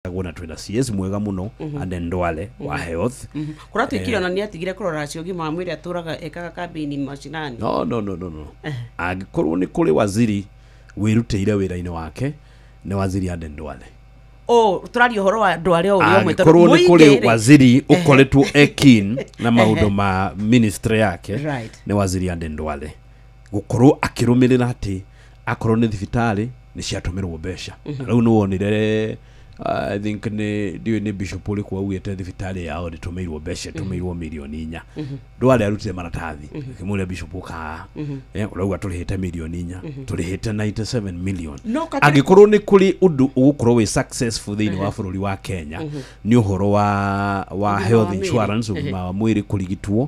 Kuona twina CS mwega muno Aden Duale wa health. Kũratuĩkire ona nĩ atigire kũrora acio ũgima wa mwĩrĩ, atũraga ekaga kambĩini macinani. No, no, no, no, no, angĩkorwo nĩ kũrĩ waziri wĩrutĩire wĩra-inĩ wake, nĩ Waziri Aden Duale. O tũraria ũhoro wa andũ arĩa ũrĩa ũmwe. Angĩkorwo nĩ kũrĩ waziri ũkoretwo e keen na maũndũ ma ministry yake, nĩ Waziri Aden Duale, gũkorwo akĩrũmĩrĩra atĩ akorwo nĩ thibitarĩ nĩ ciatũmĩrwo mbeca. Na rĩu nĩ wonire, I think nĩ ndiũĩ nĩ bishop ũrĩkũ augĩte thibitarĩ yao ndĩtũmĩirwo mbeca, ĩtũmĩirwo 4 mirioni. Duale arutire maratathi akĩmũria bishop, ũkaa ũrauga tũrĩhĩte 4 mirioni, tũrĩhĩte 97 million. No katĩ- Angĩkorwo nĩ kũrĩ ũndũ ũgũkorwo wĩ successful thĩinĩ wa bũrũri wa Kenya, nĩ ũhoro wa ũgima health wa mwĩrĩ. insurance, ũgima wa mwĩrĩ, kũrigitwo,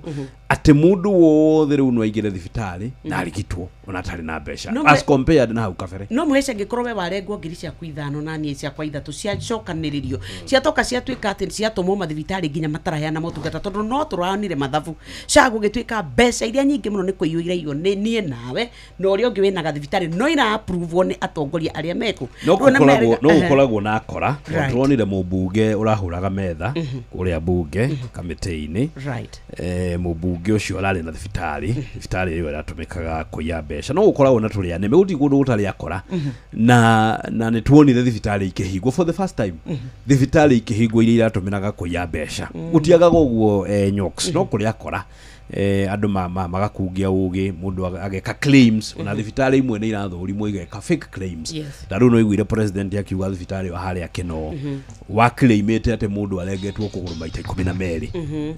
atĩ mũndũ wothe rĩu no aingĩre thibitarĩ na arigitwo ona atarĩ na mbeca, No as compared na hau kabere. No mũhece, angĩkorwo we warengwo ngiri ciaku 5 na niĩ ciakwa 3, ciacokanĩrĩrio, ciatoka ciatuĩka atĩ ciatũmwo mathibitarĩ nginya mataraheana motungata, tondũ no tũranire mathabu ca gũgĩtuĩka mbeca iria nyingĩ mũno nĩ kũiywo iraiywo nĩ niĩ nawe na ũrĩa ũngĩ wĩna gathibitarĩ, no ira approve nĩ atongoria arĩa meku. No Rĩu na gũkoragwo no gũkoragwo na akora. Turonire mũmbunge ũrahũraga metha kũrĩa mbunge kamĩtĩ-inĩ. Mũmbunge ũcio ararĩ na thibitarĩ ĩyo ĩratũmĩkaga kũiya mbeca. No gũkoragwo na tũrĩa nĩme, gũtirĩ kũndũ gũtarĩ akora, na nĩ tuonire thibitarĩ ikĩhingwo for the first time, thibitarĩ ikĩhingwo iria iratũmĩraga kũiya mbeca. Gũtiagaga ũguo, nyox, no kũrĩ akora, andũ magakungia ũgĩ, mũndũ ageka claims. Ona thibitarĩ imwe nĩ irathũrimwo igeka fake claims. Ta rĩu no iguire president akiuga thibitarĩ ĩyo harĩa Kĩnoo waclaimĩte atĩ mũndũ arengetwo kũgũrũ maita 12,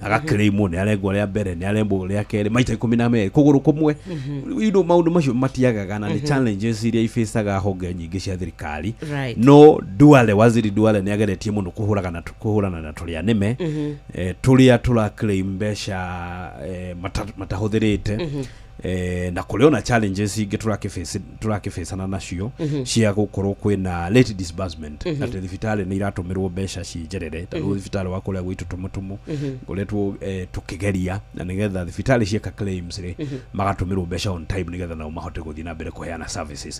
agaclaimwo nĩ arengwo rĩa mbere, nĩ arengwo rĩa kerĩ, maita 12 kũgũrũ kũmwe. Maũndũ macio matiagaga, na nĩ challenges iria ifacaga honge nyingĩ cia thirikari. No Duale, Waziri Duale nĩ ageretie mũno kũhũrana na tũrĩa nĩme, tũrĩa tũra claim mbeca matahũthĩrĩte, na kũrĩ ona challenges ingĩ tũrakĩfacana nacio cia gũkorwo kwĩna late disbursement, atĩ thibitarĩ nĩ iratũmĩrwo mbeca ci njerere. Ta rĩu thibitarĩ wa kũrĩa gwitũ Tũmũtũmũ ngoretwo tũkĩgeria na nĩgetha thibitarĩ cieka claims rĩ, magatũmĩrwo mbeca on time nĩgetha nao mahote gũthiĩ na mbere kũheana services.